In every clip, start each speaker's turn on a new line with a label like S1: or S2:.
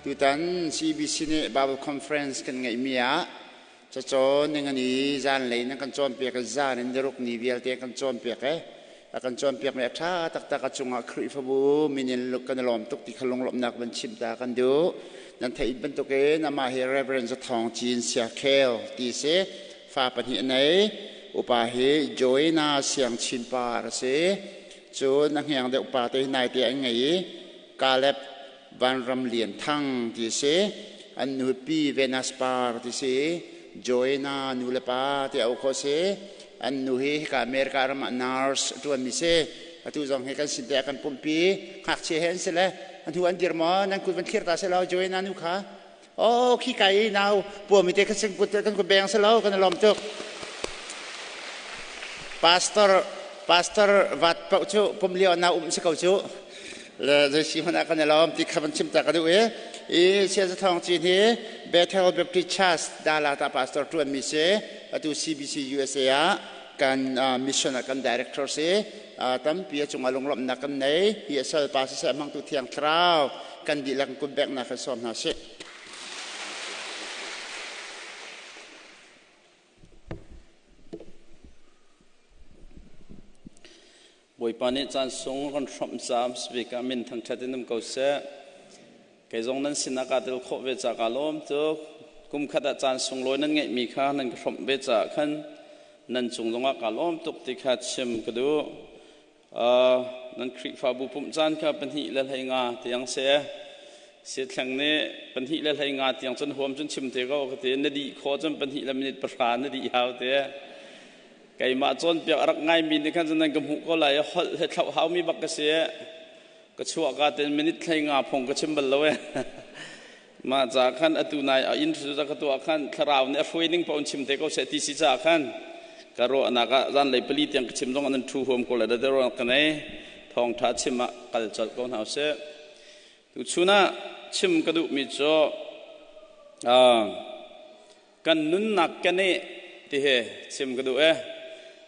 S1: Tutan CBC nih Bible Conference kan ngeihmi ah cacawn ningani zanlei nan kan cawnpiak i zan in niruk ni vialte kan cawnpiak i a kan cawnpiakmi a ṭha taktak a cungah Khrihfabu min in kan i lawm tuk ti kha lunglawmhnak van chim ta kan duh. Nan theih bantukin amah hi Reverend Zathawng Cin Siakhel ti si. Fa pahnih a nei. Upa hi Joanna Siang Chin Par a si. Cun a hngeng deuh pa te hi naite an ngei i Caleb Vanram Lian Thang ti si. An nupi Venus Par ti si. Joanna nu le pa ti au kho si. An nu hi hika America ram ah nurse a ṭuanmi si. Atu zong hi kan sin te ah kan pumpi. Ngakchia he an si le an hnu an dir maw? Nan kut van thlir ta seh law Joanna nu kha. Oh, khi kai nau puami te kan kut kan kut beng selo kan lom tuk. Pastor Pastor vat pau cu pum lio na um si ko cu. Le zei si hmanh ah kan lom ti kha van chim ta ka duh i i sia za thong chin hi Bethel Baptist Church Dalata pastor tuan mi si atu CBC USA ah kan mission ah kan director si tampi a cungah lunglawmhnak kan nei hi asal pa siseh hmangtu thiang thlarau kan dihlak kut beknak kan sawm hna sih.
S2: Bawipa nih caan sung kan hrawmh caam speaker min thangṭhat in um ko seh. Kei zong nan sinah kaa tel khawh ve ca kaa lawm tuk. Kum khat ah caan sunglawi nan ngeihmi kha nan ka hrawmh ve caah khan nan cung zongah kaa lawm tuk ti kha chim ka duh. Nan Khrihfabu pumh caan kha 2:15 tiang si. Siathleng nih 2:15 tiang cun huam cun chim te ko ka ti. Na dih khawh cun pahnih le minute pahra na dih hau te. Keimah cawnpiak a rak ngaimi nih khan cun nan ka hmuh ko lai i holh he thlauh haumi bak ka si. Ka chuah ka ten minute 15 phung ka chim bal lo e. Mah ca khan atu nai a inn cu ka tuah khan thlarau nih a hruai ning paoh in chim te ko seh ti si caah khan ka ruahnak ah zanlei pali tiang ka chim zong ah nan ṭhu huam ko le da ruah ka nei thawngṭha chim ah kal colh ko hna usih. Tuchun ah chim ka duhmi cu kan nunnak keneh ti hi chim ka duh e.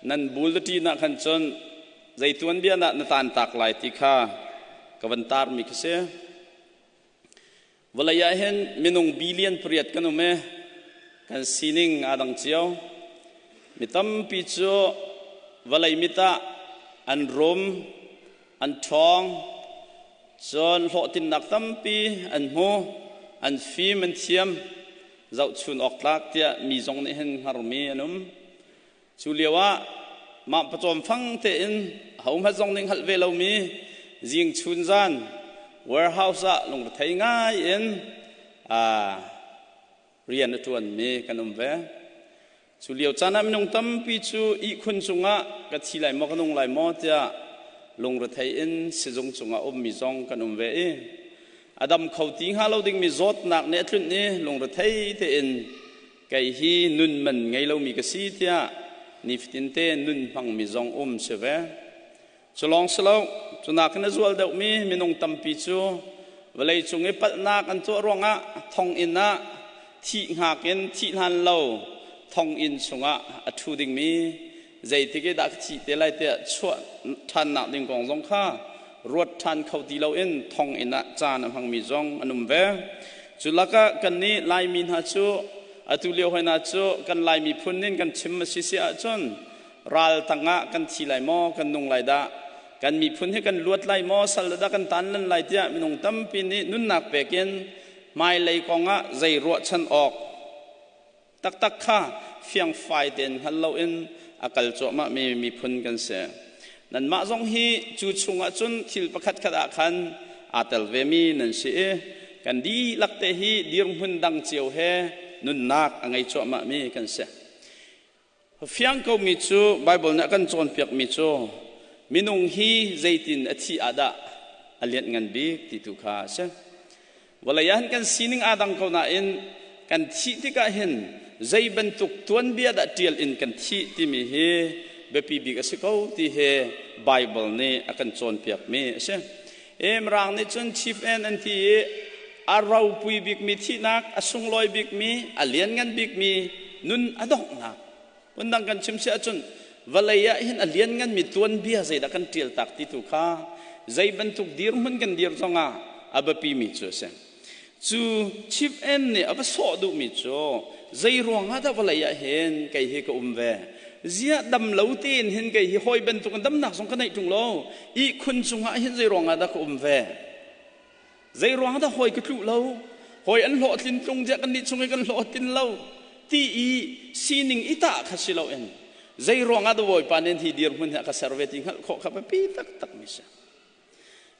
S2: Nan bul ṭi nak khan cun zei tuanbia dah na taan tak lai ti kha ka van tarmi khi si. Vawlei ah hin minung billion pariat kan um i kan sining aa dang cio. Mi tampi cu vawlei mit ah an rum, an ṭhawng, cun hlawhtlinnak tampi an hmu, an fim, an thiam, zohchun awk tlak tiah mi zong nih hin hngarmi an um. Cu lioah mah pawcawm fang tein ahohmanh zong nih hngalh ve lomi zing chun zan warehouse ah lungrethei ngai in rian a ṭuanmi kan um ve. Cu lio caan ah minung tampi cu ihkhun cungah ka thi lai maw ka nung lai maw tiah lungrethei in sizung cungah ummi zong kan um ve i a dam kho ti hnga lo dingmi zawtnak nih a tlunh i lungrethei tein kei hi nun man ngei lomi ka si tiah nifatinte nun hmangmi zong um si ve. Cu lawng si lo, cu nakin a zual deuhmi minung tampi cu vawlei cung i palhnak an tuah ruangah thonginn ah thih hngak in thih hlan lo thonginn chungah a ṭhu dingmi zeitik i dah ka thih te lai tiah chuah ṭhannak ding kong zong kha ruat ṭhan kho ti loin thonginn ah caan a hmangmi zong an um ve. Cu lakah kannih Laimi hna cu atu lio hoi hna cu kan Lai miphun in kan chim a si si ahcun ral tangah kan thi lai maw kan nung lai dah kan miphun hi kan luat lai maw sal dah kan tan lan lai tiah minung tampi nih nunnak pekin hmailei kongah zei ruahchan awk taktak kha fiangfai tein hngal loin a kal cuahmah mi miphun kan si. Nanmah zong hi cu chungah cun thil pakhat khat ah khan aa tel vemi nan si i kan dihlak te hi dirhmun dang cio he nunnak a ngei cuahmah mi kan si. Fiang komi cu Baibal nih a kan cawnpiakmi cu minung hi zeitin a thih ah dah a lianh ngan bik ti tu kha a si. Vawlei ah hin kan sining aa dang ko nain kan thih tikah hin zei bantuk tuanbia dah ṭial in kan thih timi hi biapi bik a si ko ti hi Baibal nih a kan cawnpiakmi a si. Mirang nih cun chief end an ti i a ropui bikmi thihnak, a sunglawi bikmi, a lianngan bikmi nun a donghnak. Phundang kan chim si ahcun vawlei ah hin a liannganmi tuanbia zeidah kan ṭial tak ti tu kha zei bantuk dirhmun kan dir zongah a biapimi cu a si. Cu Chief N nih a va sawh duhmi cu zei ruangah dah vawlei ah hin kei hi ka um ve? Ziah dam lo tein hin kei hi hawi bantukin damnak zong ka neih ṭung lo. Ihkhun cungah hin zei ruangah dah ka um ve? Zei ruangah dah hawi ka tluh lo? Hawi an hlawhtlin tlung ziah kannih chung i kan hlawhtlin lo ti i sining i tah kha si loin zei ruangah dah Bawipa nih hi dirhmun hi a ka ser ve ti hngalh khawh kha biapi taktakmi si.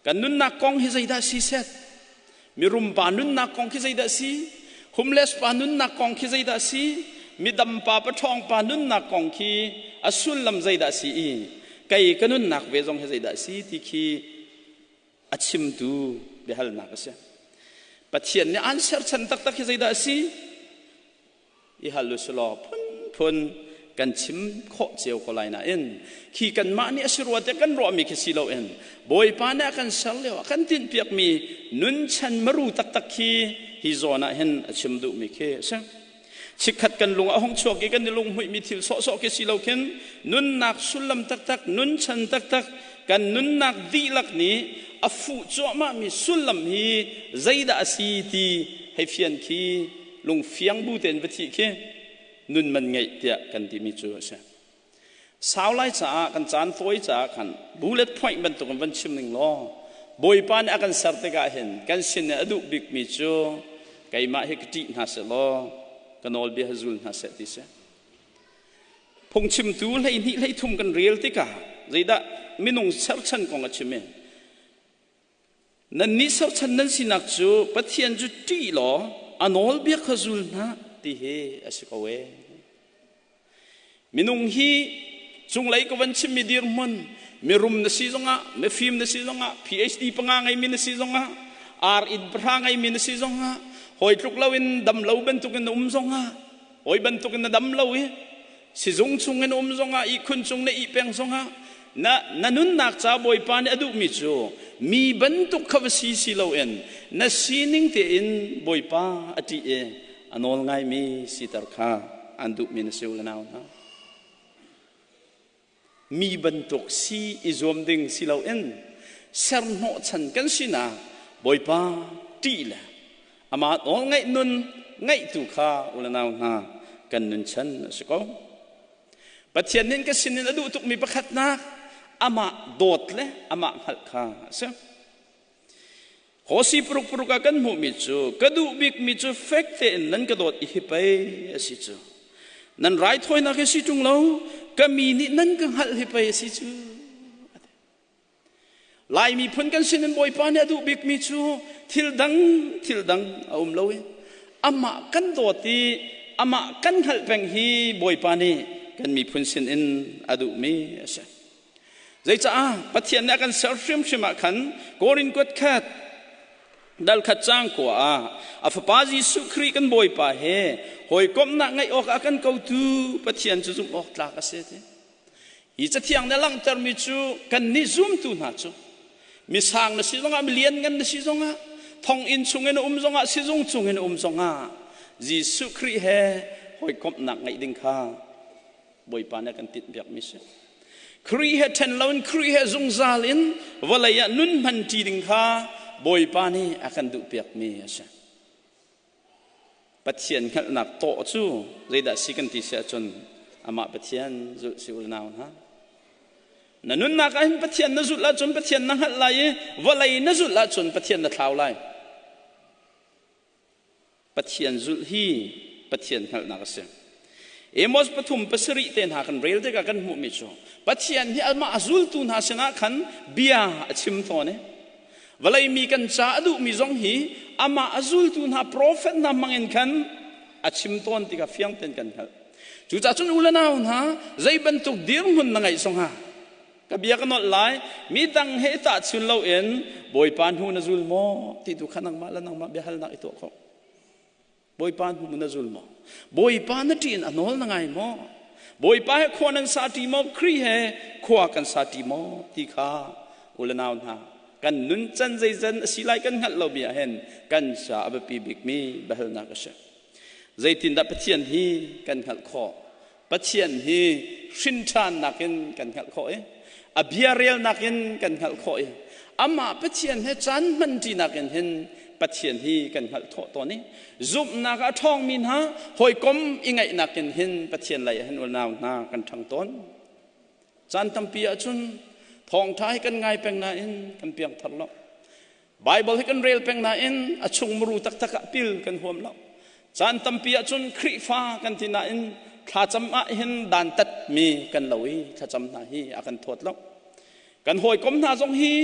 S2: Kan nunnak kong hi zeidah si set? Mirum pa nunnak kong khi zeidah si? Homeless pa nunnak kong khi zeidah si? Midam pa paṭhawng pa nunnak kong khi a sullam zeidah si i kei ka nunnak ve zong hi zeidah si ti khi a chimtu biahalnak a si. Pathian nih an serchan taktak hi zeidah a si? I hal u silaw phunphun kan chim khawh cio ko lai nain khi kanmah nih a si rua tiah kan ruahmi khi si loin Bawipa nih a kan ser lio ah kan tinhpiakmi nunchan maru taktak khi hi zawn ah hin a chim duhmi khi a si. Chikkhat kan lung a hung chuak i kan i lunghmuihmi thil sawhsawh khi si lo khin nunnak sullam taktak, nunchan taktak, kan nunnak dihlak nih a fuh cuahmahmi sullam hi zeidah a si ti hei fian khi lungfiang bu tein va thih khi nun man ngeih tiah kan timi cu a si. Sau lai caah kan caan fawi caah khan bullet point bantuk in van chim ning law Bawipa nih a kan ser tikah hin kan sin i a duh bikmi cu keimah hi ka ṭih hna seh law ka nawlbia hi zul hna seh ti si. Phungchimtu 12 13 kan rel tikah zeidah minung serchan kong a chim i Nannih serchan nan sinak cu Pathian cu ṭih law a nawlbia kha zul hna ti hi a si ko ee. Minung hi cunglei ka van chimmi dirhmun mirum na si zongah mifim na si zongah PhD panga ngeimi na si zongah ar inn pahra ngeimi na si zongah hawi tluk loin dam lo bantukin na um zongah hawi bantukin na dam lo i sizung chung in um zongah ihkhun cung na ih peng zongah na na nunnak ca Bawipa nih a duhmi cu mi bantuk kha va si si loin na sining tein Bawipa a ṭih i a nawl ngaimi siter kha an duhmi na si u le nau hna. Mi bantuk si i zuam ding si loin serhnawhchan kan sinak Bawipa ṭih le amah nawl ngaih nun ngaihtu kha u le nau hna kan nunchan a si ko. Pathian nih ka sinin a duh tukmi pakhatnak amah dawt le amah hngalh kha a si. Hosi paruk paruk ah kan hmuhmi cu ka duh bikmi cu fek tein nan ka dawt i hi pei a si cu. Nan raithawinak hi si ṭung lo, ka mi nih nan ka hngalh hi pei a si cu. Lai miphun kan sinin Bawipa nih a duh bikmi cu thil dang thil dang a um lo i amah kan dawt i amah kan hngalh peng hi Bawipa nih kan miphun sinin a duhmi a si. Zeicaah Pathian nih a kan ser hrimhrim ah khan Korin kuat khat dal khat cang kua ah a fapa Jesuh Khrih kan Bawipa he hawikomhnak ngeih awk a kan kotu Pathian cu zumh awk tlak a si ti. Hi cathiang nih a langhtermi cu kannih zumtu hna cu misang na si zongah milianngan na si zongah thonginn chungin a um zongah sizung chungin a um zongah Jesuh Khrih he hawikomhnak ngeih ding kha Bawipa nih a kan tinhpiakmi si. Khrih he ṭhen loin Khrih he zungzal in vawlei ah nun hmanṭi ding kha Bawipa nih a kan duhpiakmi a si. Pathian hngalhnak tawh cu zeidah si kan ti si ahcun amah Pathian zulh si u nau hna. Na nunnak ah hin Pathian na zulh ahcun Pathian na hngalh lai i vawlei na zulh ahcun Pathian na thlau lai. Pathian zulh hi Pathian hngalhnak a si. Amos pathum pasarih te hna kan rel tikah kan hmuhmi cu Pathian hi amah a zultu hna sinah khan bia a chim tawn i Vawlei mi kan ca a duhmi zong hi amah a zultu hna profet hna hmangin khan a chim tawn ti kha fiang tein kan hngalh. Cucaah cun u le nau hna zei bantuk dirhmun na ngeih zongah ka bia ka nolh lai mi dang he tahchun loin Bawipa hnu na zul maw ti tu kha nangmah le nangmah biahalnak i tuah khawh. Bawipa hnu na zul maw? Bawipa na ṭih in a nawl na ngai maw? Bawipa he khua nan sa ṭi maw? Khrih he khua kan sa ṭi maw? Ti kha u le nau hna kan nun can zeizan a si lai kan hngalh lomi ah hin kan ca a biapi bikmi biahalnak a si. Zeitindah Pathian hi kan hngalh khawh? Pathian hi hrin ṭhannak in kan hngalh khawh i a bia relnak in kan hngalh khawh i amah Pathian he caan hman ṭinak in hin Pathian hi kan hngalh thawh tawn i zumhnak ah a ṭhawngmi hna hawikom i ngaihnak in hin Pathian lei ah hin unau hna kan ṭhang tawn. Caan tampi ahcun thawngṭha hi kan ngai peng nain kan piangthar lo. Bible hi kan rel peng nain a chung muru taktak ah pil kan huam lo. Caan tampi ahcun Khrihfa kan ti nain thlacam ah hin dantatmi kan lo i thlacam hna hi a kan thawt lo. Kan hawikom hna zong hi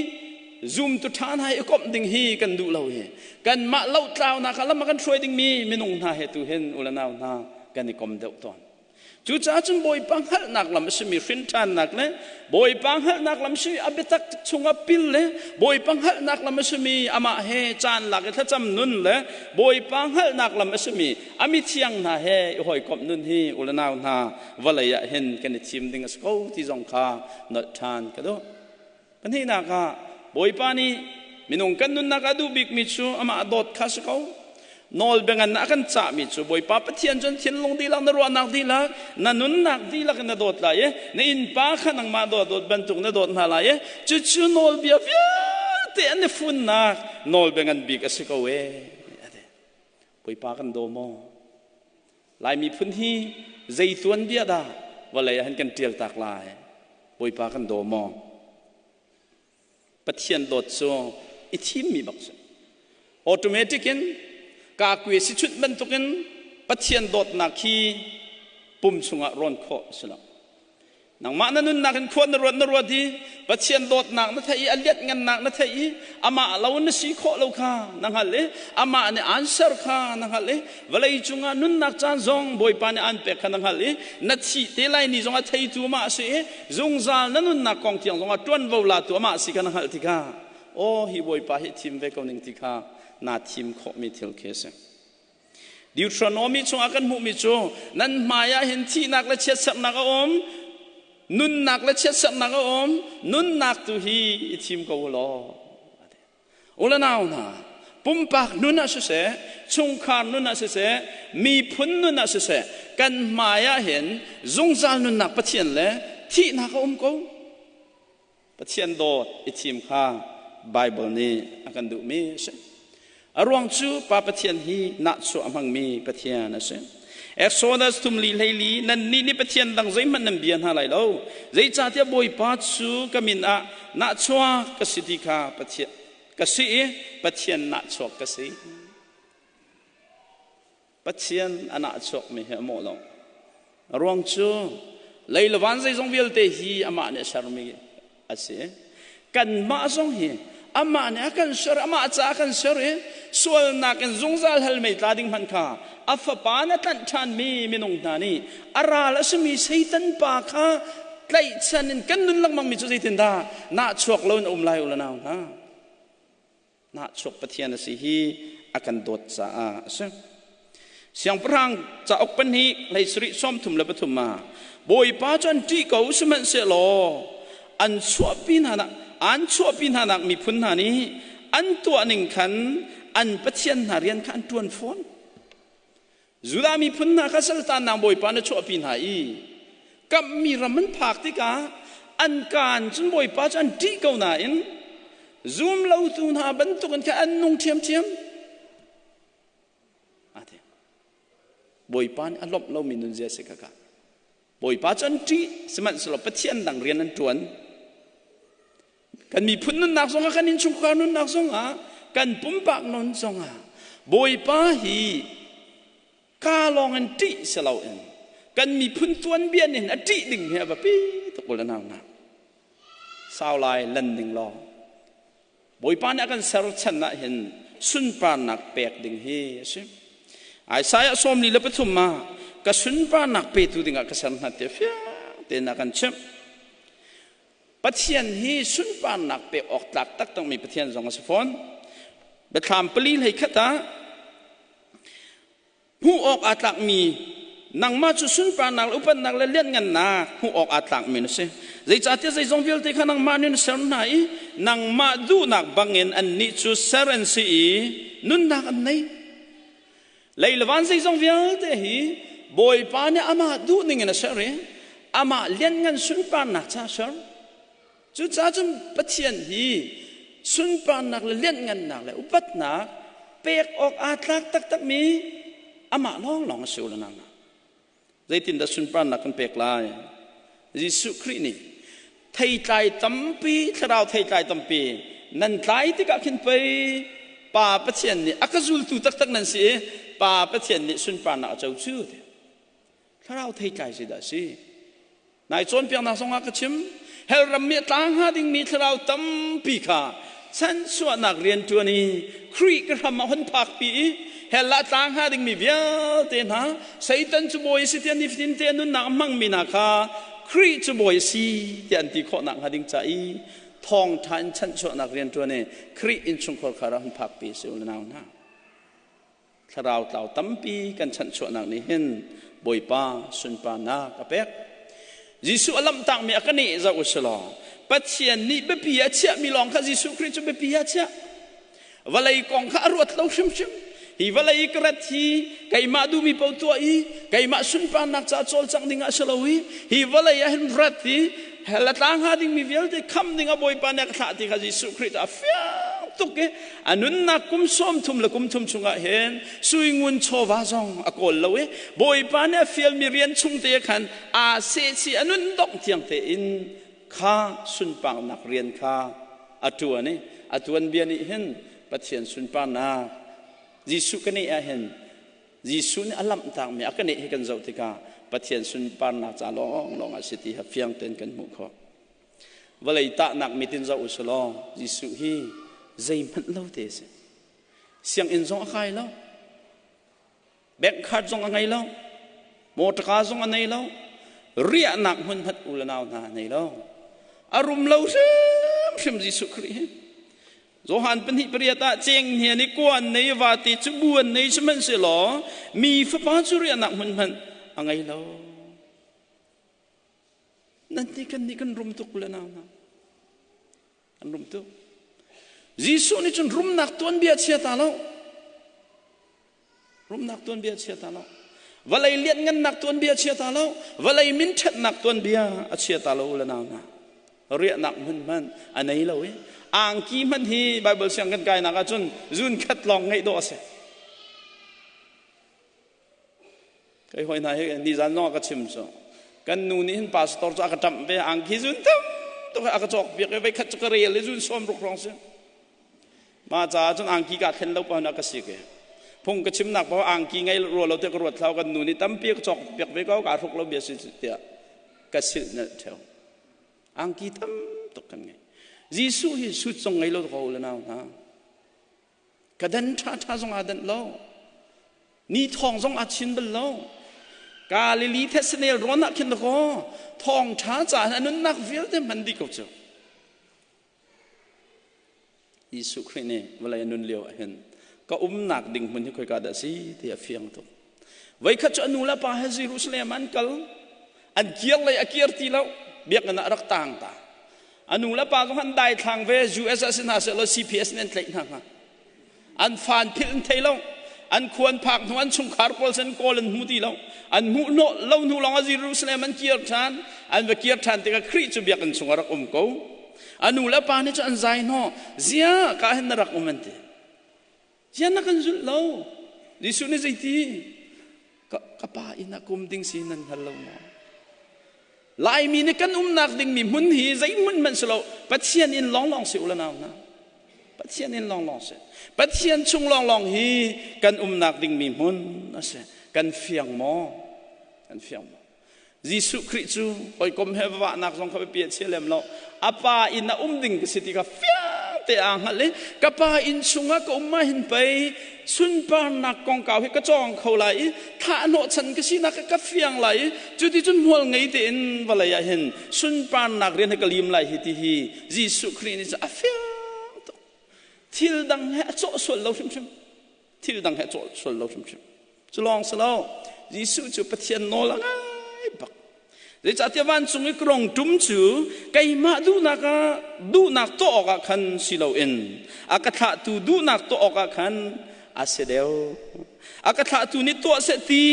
S2: zumtu ṭha hna i komh ding hi kan duh lo hi. Kanmah lotlaunak ah lam a kan hruai dingmi minung hna he tu hin u le nau hna kan i kom deuh tawn. Cucaah cun Bawipa hngalhnak lam a simi hrinṭhannak le Bawipa hngalhnak lam simi a biatak chungah pil le Bawipa hngalhnak lam a simi amah he caan lak i thlacam nun le Bawipa hngalhnak lam a simi a mithiang hna he i hawikomh nun hi u le nau hna vawlei ah hin kan i thim ding a si ko ti zong kha nolh ṭhan ka duh. Pahnihnak ah Bawipa nih minung kan nunnak a duh bikmi cu amah dawt kha si ko. Nawlbia a kan cahmi cu Bawipa Pathian cun thinlung dihlak na ruahnak dihlak na nunnak dihlak in na dawt lai i na innpa kha nangmah dawt dawt bantuk na dawt hna lai i cucu nawlbia vialte an i funnak nawlbia ngan bik a si ko ee. Bawipa kan daw maw? Lai miphun hi zei tuanbia dah vawlei ah hin kan ṭial tak lai? Bawipa kan daw maw? Pathian dawt cu i thimmi bak si. Automatic in kakue si chunh bantukin Pathian dawtnak hi pum chungah rawn khawh a si lo. Nangmah na nunnak in khua na ruat na ruat i Pathian dawtnak na theih i a lianhngannak na theih i amah lo na si khawh lo kha na hngalh i amah nih aan ser kha na hngalh i vawlei cungah nunnak caan zong Bawipa nih aan pek kha na hngalh i na thih te lai ni zong a theitu amah a si i zungzal na nunnak kong tiang zongah ṭuanvo latu amah a si kha na hngalh tikah aw hi Bawipa hi thim ve ko ning ti kha naa thim khawhmi thil khi a si. Deuteronomy chungah kan hmuhmi cu nan hmai ah hin thihnak le chiatserhnak a um, nunnak le chiatserhnak a um, nunnak tu hi i thim ko u law. U le nau hna, pumpak nun ah siseh, chungkhar nun ah siseh, miphun nun ah siseh, kan hmai ah hin zungzal nunnak Pathian le thihnak a um ko. Pathian dawt i thim kha Baibal nih a kan duhmi a si. A ruang cu Pa Pathian hi nahchuah a hmangmi Pathian a si. Exodus thumli hleili nannih nih Pathian dang zeihmanh nan bia hna lai lo. Zeicahtiah Bawipa cu ka min ah nahchuak ka si ti kha Pathian ka si i Pathian nahchuak ka si. Pathian a nahchuakmi hi a mawh lo. A ruang cu lei le van zeizong vialte hi amah nih a sermi a si. Kanmah zong hi amah nih a kan ser, amah caah a kan ser i sualnak in zungzal hell mei tla ding hmanh kha a fapa na tlanh ṭhanmi minung hna nih a ral a simi Satan pa kha tlaihchan in kan nun lengmangmi cu zeitindah nahchuak lo in a um lai u le nau hna. Nahchuak Pathian a si hi a kan dawt caah a si. Siangpahrang cauk pahnih hlei sarih 33 ah Bawipa cu an ṭih ko sihmanhsehlaw an chuahpi hna nak an chuahpi hna nak miphun hna nih an tuah ning khan an pathian hna rian kha an ṭuan fawn. Judah miphun hna kha saltannak Bawipa na chuahpi hna i kamhmi ram an phak tikah an kaan cun Bawipa cu an ṭih ko nain zum lotu hna bantukin khan an nung ṭhiamṭhiam. Ate. Bawipa nih a lawmh lomi nunzia si kha ka. Bawipa cu an ṭih sihmanhsehlaw Pathian dang rian an ṭuan. Kan miphun nunnak zongah kan innchungkhar nunnak zongah kan pumpak nun zongah Bawipa hi ka lawng in ṭih si loin kan miphun tuanbia nih a ṭih ding hi a biapi tuk ul nau na sau lai lan ding law Bawipa nih a kan ser chan ah hin sunparnak pek ding hi a si. Isaiah 43 ah ka sunparnak petu dingah ka ser hna tiah fiang tein a kan chimh. Pathian hi sunparnak pek awk tlak taktakmi Pathian zong a si fawn. Biathlam pali hlei khat ah hmuh awk aa tlakmi nangmah cu sunparnak le upatnak le lianhngannak hmuh awk aa tlakmi na si. Zeicahtiah zeizong vialte kha nangmah nih na ser hna i nangmah duhnak bangin annih cu ser an si i nunnak an nei. Lei le van zeizong vialte hi Bawipa nih amah duh ning in a ser i amah lianngan sunparnak ca a ser. Cucaah cun Pathian hi sunparnak le lianhngannak le upatnak Pek awk aa tlak taktakmi amah lawnglawng a si u le nau hna. Zeitindah sunparnak kan pek lai? Jesuh Khrih nih theitlai tampi, thlarau theitlai tampi nan tlai tikah khin pei Pa Pathian nih a ka zultu taktak nan si i Pa Pathian nih sunparnak a co cu. Thlarau theitlai zeidah a si? Nai cawnpiaknak zongah ka chim. Hell ram mi a tla hnga dingmi thlarau tampi kha chanchuahnak rian ṭuan i Khrih ka hram ah hun phakpi i hell ah tla hnga dingmi vialte hna Satan cu bawi a si tiah nifatin te nunnak a hmangmi hna kha Khrih cu bawi a si tiah an ti khawh nakhnga ding ca i thawngṭha in chanchuahnak rian ṭuan i Khrih innchungkhar kha rak hun phakpi si u le nau hna. Thlarau tlau tampi kan chanhchuahnak nih hin Bawipa sunparnak a pek. Jesuh a lamhtakmi a ka neh zoh u silaw Pathian nih biapi a chiahmi lawng kha Jesuh Khrih cu biapi a chiah. Vawlei kong kha a ruat lo hrimhrim. Hi vawlei ka rat hi keimah duhmi paoh tuah i keimah sunparnak caah cawlcangh ding ah si lo i hi vawlei ah hin rat i hell a tla hnga dingmi vialte kham ding ah Bawipa nih a ka thlah ti kha Jesuh Khrih cu a fiang tuk i a nunnak kum sawm thum le kum thum chungah hin sui ngun chawva zong a kawl lo i Bawipa nih a fialmi rian chung te khan aa sehchih a nun dongh tiang tein kha sunparnak rian kha a ṭuan i a tuanbia nih hin Pathian sunparnak Jesuh ka nih ah hin Jesuh nih a lamhtakmi a ka nih hi kan zoh tikah Pathian sunparnak ca lawnglawng ah si ti kha fiang tein kan hmuh khawh. Vawlei tahnak mit in zoh u law Jesuh hi zeihmanh lo te a si. Sianginn zong a kai lo. Bank card zong a ngei lo. Motorka zong a nei lo. Riahnak hmun hmanh u le nau hna a nei lo. A rum lo hrimhrim Jesuh Khrih hi. Johan 2:8 ah cenghngia nih kuan nei vate cu bu an nei sihmanhsehlaw mi fapa cu riahnak hmun hmanh a ngei lo. Nan ti kan nih kan rum tuk le nau hna. Kan rum tuk. Jesuh nih cun rumnak tuanbia chia ta lo. Rumnak tuanbia chia ta lo. Vawlei lianngannak tuanbia chia ta lo. Vawlei min ṭhatnak tuanbia a chia ta lo le nau hna. Riahnak hmun hmanh a nei lo i angki hmanh hi Bible siang kan kainak ahcun zun khat lawng ngeih dawh a si. Kai hoi hna hi nizan zong a ka chim cu. Kan nu nih hin pastor cu a ka ṭamh ve angki zun tam tuk a ka cawk piak i voikhat cu ka rel i zun sawm ruk hrawng si. Mah caah cun angki kaa thlen lo paoh ka si ke. Phung ka chimnak paoh angki ngei rua lo tiah ka ruat thlau kan nu nih tampi ka cawk piak ve ko kaa hruk lo bia si tiah ka silh nalh ṭheo. Angki tam tuk kan ngei. Jesuh hi suit zong ngei lo ko le nau hna. Ka dan ṭha ṭha zong aa danh lo. Ni thawng zong aa chin bal lo. Galili thesnel rawn ah khin dakaw thawng ṭha caah a nunnak vialte hman dih ko cu. Jesuh Khrih nih vawlei a nun lio ah hin ka umnak ding hmun hi khoika dah si ti a fiang tuk. Voikhat cu a nu le pa he Jerusalem an kal. An kir lei a kir ti lo. Biakinn ah rak tang ta. A nu le pa zong an daithlang ve US ah si hna sehlaw CPS nih an tlaih hna hnga. An fan philh an thei lo. An khuan phak hnu an chungkhar pawl sin kawl an hmu ti lo. An hmuh hnawh lo hnu lawng ah Jerusalem an kir ṭhan. An va kir ṭhan tikah Khrih cu biakinn chung a rak um ko. A nu le pa nih cun an zai hnawh. Zia ka hin na rak um an ti. Zia na kan zulh lo. Jesuh nih zeiti? Ka pa inn ah kum ding si nan hngal lo maw? Laimi nih kan umnak dingmi hmun hi zei hmun hmanh si lo Pathian inn lawnglawng si u le nau hna. Pathian inn lawnglawng si. Pathian chung lawnglawng hi kan umnak dingmi hmun a si. Kan fiang maw? Kan fiang maw? Jesuh Khrih cu hawikom he vahnak zong kha biapi a chia lem lo. A pa inn a um ding ka si ti kha fiang te aa hngalh i ka pa inn chungah ka um ah hin pei sunparnak kongkau hi ka cawng kho lai i thah hnawhchan ka sinak ka fiang lai i cuticun hmual ngei tein vawlei ah hin sunparnak rian hi ka lim lai hi ti hi Jesuh Khrih nih a fiang tuk. Thil dang he a cawh sual lo hrimhrim. Thil dang he a cawh sual lo hrimhrim. Cu lawng si lo, Jesuh cu Pathian nawl a ngai bak. Zeicahtiah vancung i ka rong ṭum cu keimah duhnak ah duhnak tuah awkah khan si loin a ka thlahtu duhnak tuah awkah khan a si deuh. A ka thlahtu nih tuah seh ti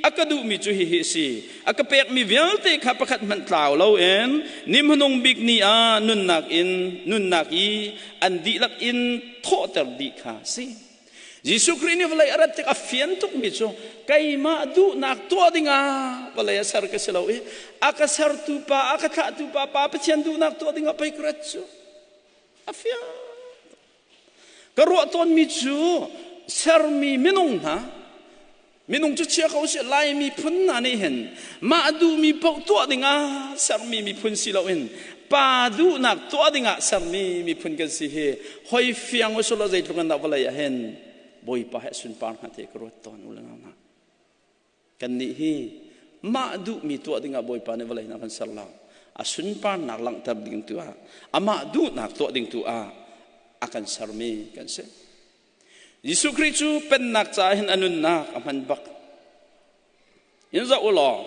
S2: a ka duhmi cu hihi a si. A ka pekmi vialte kha pakhat hmanh tlau loin ni hmanung bik ni ah nunnak in nunnak i an dihlak in thawhter dih kha a si. Jesuh Khrih nih vawlei a rat tik a fian tukmi cu keimah duhnak tuah dingah vawlei a ser ka si lo i a ka sertu pa a ka thlahtu pa pa Pathian duhnak tuah dingah pei ka rat cu a fiang. Ka ruah tawnmi cu sermi minung hna minung cu chia ko sih Lai miphun hna nih hin mah duhmi paoh tuah dingah sermi miphun si loin pa duhnak tuah dingah sermi miphun kan si hi hoi fiang usulaw zeitluk in dah vawlei ah hin Bawipa he sunpar hna te ka ruat tawn u le nau hna. Kannih hi mah duhmi tuah dingah Bawipa nih vawlei hna kan ser lo. A sunparnak langhter ding tu ah amah duhnak tuah ding tu ah a kan sermi kan si. Jesuh Khrih cu pennak caah hin a nunnak a hman bak. In zoh u law,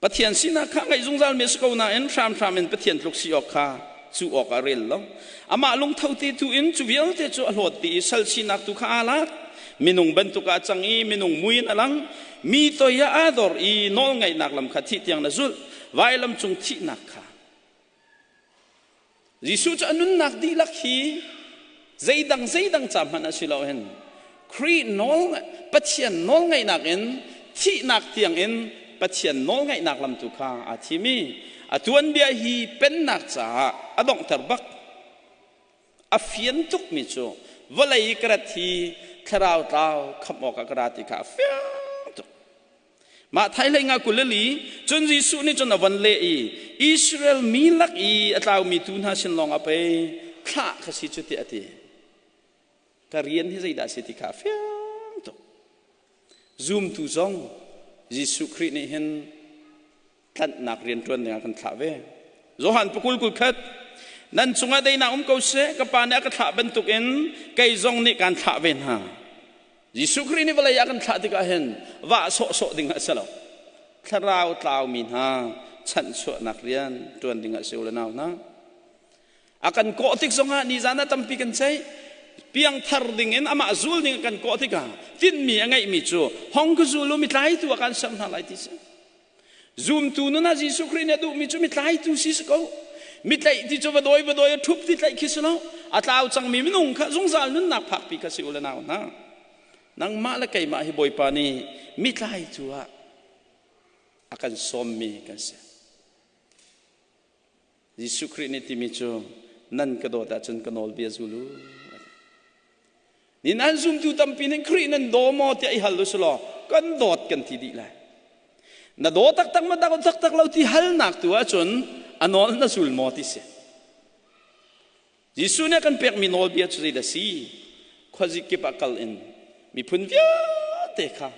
S2: Pathian sinak kha ngaih zungzal mi a si ko nain hramhram in Pathian tluk si awk kha cu awk ah rel lo. Amah lungtho te tu in cu vialte cu a hlawt dih i sal sinak tu kha aa lak. Minung bantuk ah a cang i minung mui in a lang. Mi toi ah aa dor i nawlngaihnak lam kha thih tiang na zulh. Vailam cung thihnak kha Jesuh cu a nunnak dihlak hi zeidang zeidang ca hmanh a si lo hin Khrih nawl Pathian nawlngaihnak in thihnak tiang in Pathian nawlngaihnak lam tu kha aa thim i a tuanbia hi pennak caah a donghter bak. A fian tukmi cu vawlei i ka rat hi thlarau tlau khamh awkah ka ra ti kha a fiang tuk. Mah thailei nga 24 cun Jesuh nih cun a von leh i Israel mi lak i a tlaumi tuu hna sin lawngah pei thlah ka si cu tiah a ti. Ka rian hi zeidah a si ti kha a fiang tuk. Zumtu zong Jesuh Khrih nih hin tlanhnak rian ṭuan dingah kan thlah ve. Johan pakul kul khat nan cungah deinak um ko seh ka pa nih a ka thlah bantukin kei zong nih kaan thlah ve hna. Jesuh Khrih nih vawlei ah kan thlah tikah hin vah sawhsawh ding a si lo. Thlarau tlaumi hna chanhchuahnak rian ṭuan ding a si u le nau hna. A kan kawh tik zongah nizan ah tampi kan ceih. Piangthar ding in amah zul ding a kan kawh tikah tinhmi a ngeihmi cu hong ka zul u mi tlaitu ah kan ser hna lai ti si. Zumtu nun ah Jesuh Khrih nih a duhmi cu mi tlaitu si si ko. Mi tlaih ti cu va dawi va dawi a ṭhup ti tlaih khi si lo. A tlau cangmi minung kha zungzal nunnak phakpi kha si u le nau hna. Nangmah le keimah hi Bawipa nih mi tlaitu ah a kan sawmmi kan si. Jesuh Khrih nih timi cu nan ka dawt ahcun ka nawlbia zul u. Ni nan zumtu tampi nih Khrih nan daw maw tiah i hal u selaw kan dawt kan ti dih lai. Na daw taktak ma dak taktak lo ti halnak tu ahcun a nawl na zul maw ti si. Jesuh nih a kan pekmi nawlbia cu zeidah si? Khuazik kip ah kal in miphun vialte kha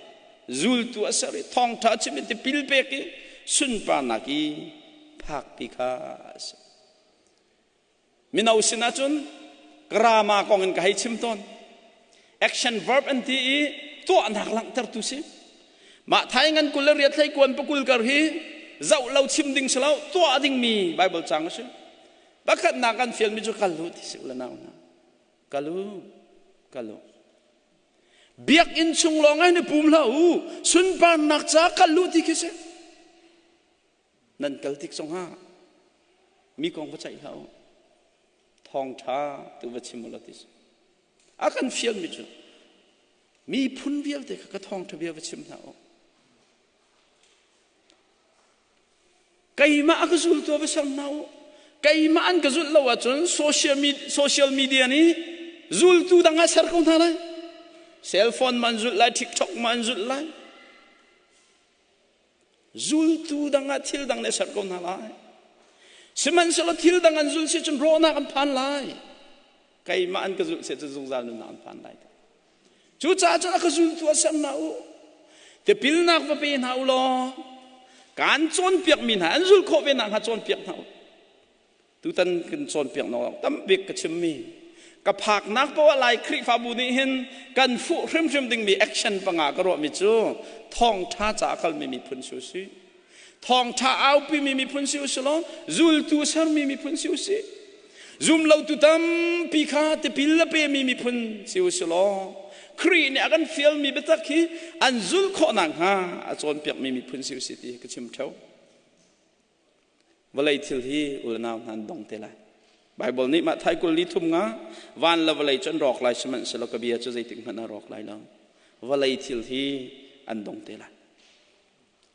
S2: zultu a ser i thawngṭha a chim i tipil pek i sunparnak i phakpi kha a si. Mino sinah cun grama kong in ka hei chim tawn. Action verb an ti i tuahnak langhtertu si. Mah thai ngan 28 hlei kuan pakul kar hi zoh lo chim ding si lo tuah dingmi Bible cang a si. Pakhatnak kan fialmi cu kal u ti si u le nau hna. Kal u, kal u. Biakinn chung lawng ah ni pum hlah u. Sunparnak ca kal u ti khi si. Nan kal tik zongah mi kong va ceih hlah u. Thawngṭha tu va chim u law ti si. A kan fialmi cu miphun vialte kha ka thawngṭha bia va chim hna u. Keimah a ka zultu va ser hna u. Keimah an ka zulh lo ahcun social media nih zultu dang ah ser ko hna lai. Cell phone ma an zulh lai, TikTok ma an zulh lai. Zultu dang ah thil dang nih ser ko hna lai. Sihmanhsehlaw thil dang an zulh si cun rawhnak an phan lai. Keimah an ka zulh si cun zungzal nunnak an phan lai. Cucaah cun a ka zultu ah ser hna u. Tipilnak va pe hna u law kaan cawnpiakmi hna an zulh khawh ve nakhnga cawnpiak hna u. Tutan kan cawnpiak nak tambik ka chimmi ka phaknak poah Lai Khrihfabu nih hin kan fuh hrimhrim dingmi action panga ka ruahmi cu thawngṭha ca a kalmi miphun si usih. Thawngṭha aupimi miphun si usih law zultu sermi miphun si usih. Zumlotu tampi kha tipil a pemi miphun si usih law Khrih nih a kan fialmi biatak hi an zulh khawh nakhnga a cawnpiakmi miphun si usih ti ka chim ṭheo. Vawlei thil hi u le nau hna an dong te lai. Bible nih mah thai kul li thum nga van le vawlei cu an rawk lai, sihmanhsehlaw ka bia cu zeitik hmanh a rawk lai lo. Vawlei thil hi an dong te lai.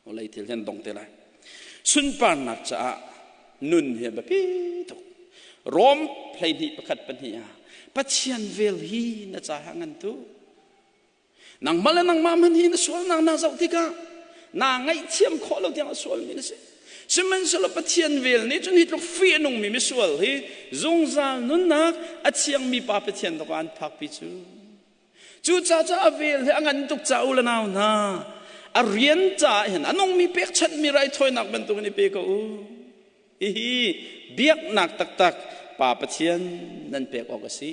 S2: Vawlei thil hi an dong te lai. Sunparnak caah nun hi a biapi tuk. Rom 12 pakhat pahnih ah Pathian vel hi na caah ngan tu. Nangmah le nangmah hmanh hi na sualnak naa zoh tikah naa ngaihthiam khawh lo tiang a sualmi na si. Sihmanhsehlaw Pathian vel nih cun hi tluk fih a nungmi misual hi zungzal nunnak a thiangmi Pa Pathian dawk ah an phakpi cu. Cucaah cu a vel hi a ngan tuk ca u le nau hna, a rian caah hin a nungmi pekchanhmi raithawinak bantukin i pe ko u. Hihi biaknak taktak Pa Pathian nan pek awk a si.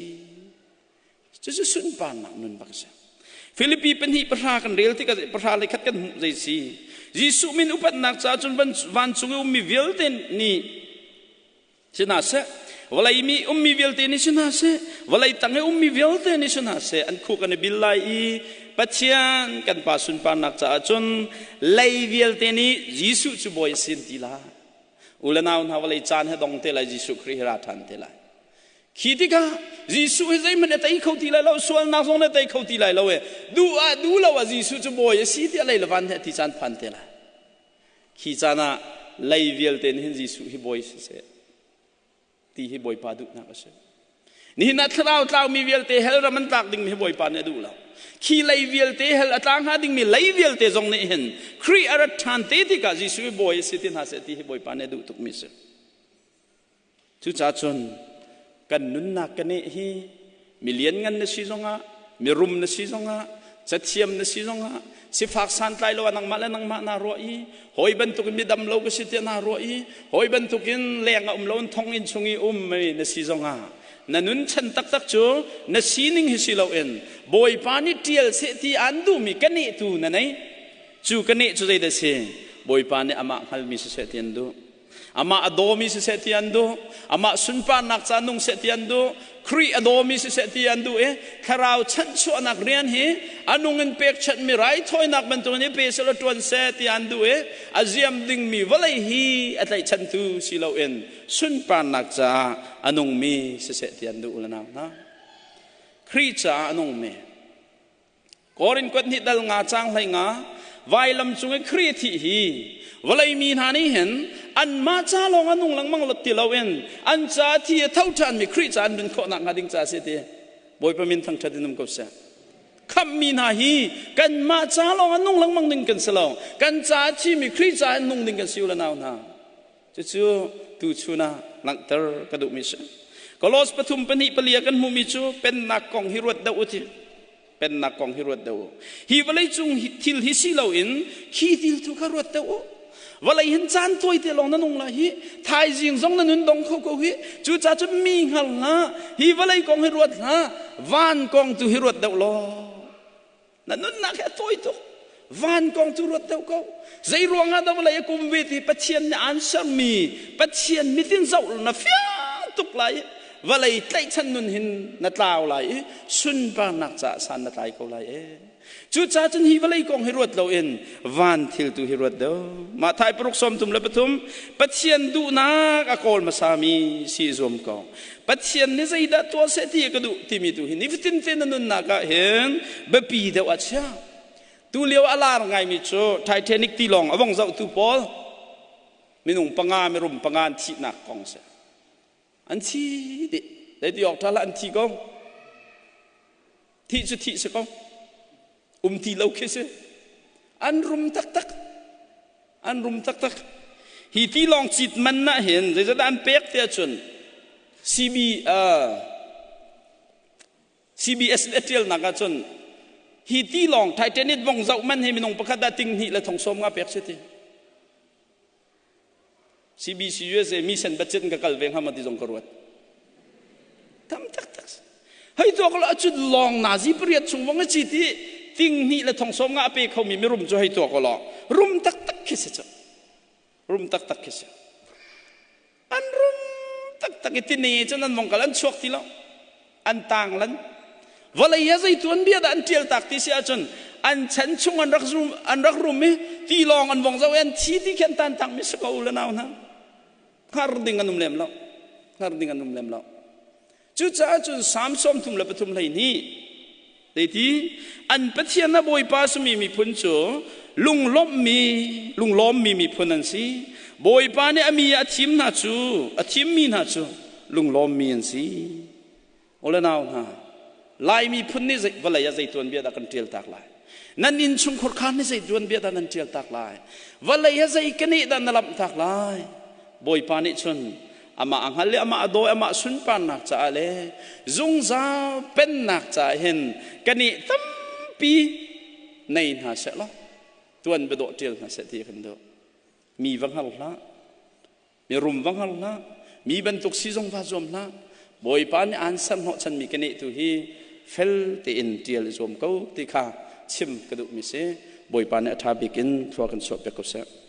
S2: Cucu sunparnak nun bak a si. Filipi pahnih pahra kan rel tikah pahra le khat kan hmuh zei si. Jesuh min upatnak caah cun vancung i ummi vialte nih si hna seh, vawlei mi ummi vialte nih si hna seh, vawlei tang i ummi vialte nih si hna seh, an khuk an i bil lai i Pathian kan Pa sunparnak caah cun lei vialte nih Jesuh cu Bawi a si an ti lai. U le nau hna, vawlei caan he dong te lai, Jesuh Khrih hi ra ṭhan te lai. Khi tikah Jesuh hi zeihmanh a tei kho ti lai lo, sualnak zong na tei kho ti lai lo e. Duh ah duh lo ah Jesuh cu bawi a si tiah lei le van he ti caan phan te lai. Khi caan ah lei vialte nih hin Jesuh hi bawi siseh ti hi Bawipa duhnak a si. Nihin ah thlarau tlaumi vialte hell ram an tlak dingmi hi Bawipa nih a duh lo. Khi lei vialte hell a tla hnga dingmi lei vialte zong nih hin Khrih a rat ṭhan te tikah Jesuh hi bawi a si ti hna seh ti hi Bawipa nih a duh tukmi a si. Cucaah cun kan nunnak kan eh hi mi lianngan na si zongah, mirum na si zongah, cathiam na si zongah, sifak santlai lo ah nangmah le nangmah naa ruah i hawi bantukin midam lo ka si tiah naa ruah i hawi bantukin leng a um lo in thonginn chung i um na si zongah na nun chan taktak cu na sining hi si loin Bawipa nih ṭial seh ti aan duhmi ka nehtu na nei. Cu ka neh cu zeidah si? Bawipa nih amah hngalmi siseh ti an duh. Amah a dawmi siseh ti an duh. Amah sunparnak ca nung seh ti an duh. Khrih a dawmi siseh ti an duh i thlarau chanhchuahnak rian hi a nung in pekchanhmi raithawinak bantukin i pe selaw ṭuan seh ti an duh i a ziam dingmi vawlei hi a tlaihchantu si loin sunparnak caah a nungmi siseh ti an duh u le nau hna. Khrih caah a nungmi Korin kuat hnih dal nga cang hlei nga vailam cung i Khrih thih hi vawlei mi hna nih hin anmah ca lawng a nung lengmang lot ti loin an ca thi a tho ṭhanmi Khrih ca an nun khawh nakhnga ding ca a si ti. Bawipa min thangṭhat in um ko seh. Khamhmi hna hi kanmah ca lawng a nung lengmang ding kan si lo. Kan ca a thimi Khrih ca in nung ding kan si u le nau hna. Cucu tuchun ah langhter ka duhmi si. Kolos pathum pahnih pali ah kan hmuhmi cu pennak kong hi ruat deuh u ti. Pennak kong hi ruat deuh u. Hi vawlei cung thil hi si loin khi thil tu kha ruat deuh u. Vawlei hin caan tawi te lawng na nung lai hi. Thaizing zong na nun dong kho ko hi. Cucaah cun mi hngal hlah. Hi vawlei kong hi ruat hlah. Van kong tu hi ruat deuh law. Na nunnak hi a tawi tuk. Van kong cu ruat deuh ko. Zei ruangah dah vawlei a kum ve ti Pathian nih aan sermi Pathian mitin zoh na fiang tuk lai i vawlei tlaihchan nun hin na tlau lai i sunparnak caah san na tlai ko lai e. Cucaah cun hi vawlei kong hi ruat loin van thil tu hi ruat deuh. Mah thai paruk sawm thum le pathum Pathian duhnak a kawl hmasami si i zuam ko. Pathian nih zeidah tuah seh ti ka duh timi tu hi nifatin te na nunnak ah hin biapi deuh ah chia. Tu lio a lar ngaimi cu Titanic tilawng a vong zohtu pawl minung panga mirum panga an thihnak kong si. An thi dih. Zeiti awk ṭha hlah, an thi ko. Thih cu thih si ko. Um ti lo khi si. An rum taktak. An rum taktak. Hi tilawng cit man ah hin zeizat an pek ti ahcun CB CBS nih a ṭialnak ahcun hi tilawng Titanic vong zoh man hi minung pakhat ah ting hnih le thong sawm nga pek si ti. CBC USA mi sen budget in ka kal ve hnga ma ti zong ka ruat. Tam taktak. Hei tuak lo acun lawng nazi pariat chung vong a ci ti ting hnih le thong sawm nga a pe khomi mirum cu hei tuak lo rum taktak khi si cu. Rum taktak khi si. An rum taktak i tine cun an vong kal, an chuak ti lo. An tang lan. Vawlei ah zei tuanbia dah an ṭial tak ti si ahcun an chan chung an rak rum, an rak rum i tilawng an vong zoh i an thi ti khi an tan tak mi si ko u le nau hna. Hngar ding an um lem lo. Hngar ding an um lem lo. Cucaah cun Salm 33 12 zeiti an Pathian a Bawipa simi miphun cu lunglawmhmi lunglawmmi miphun an si. Bawipa nih a mi a thim hna cu a thimmi hna cu lunglawmmi an si. Ole nau hna, Lai miphun nih vawlei ah zei tuanbia dah kan ṭial tak lai? Nan innchungkhur kha nih zei tuanbia dah nan ṭial tak lai? Vawlei ah zei keneh dah na lamh tak lai? Bawipa nih cun amah a hngal i amah a dawi, amah sunparnak caah le zungzal pennak caah hin kannih tampi nei hna seh law tuan biadawh ṭial hna seh ti kan duh. Mi va hngal hlah, mirum va hngal hlah, mi bantuk si zong va zuam hlah. Bawipa nih aan ser hnawhchanmi keneh tu hi fel tein ṭial i zuam ko ti kha chim ka duhmi si. Bawipa nih a ṭha bik in thlua kan chuah piak ko seh.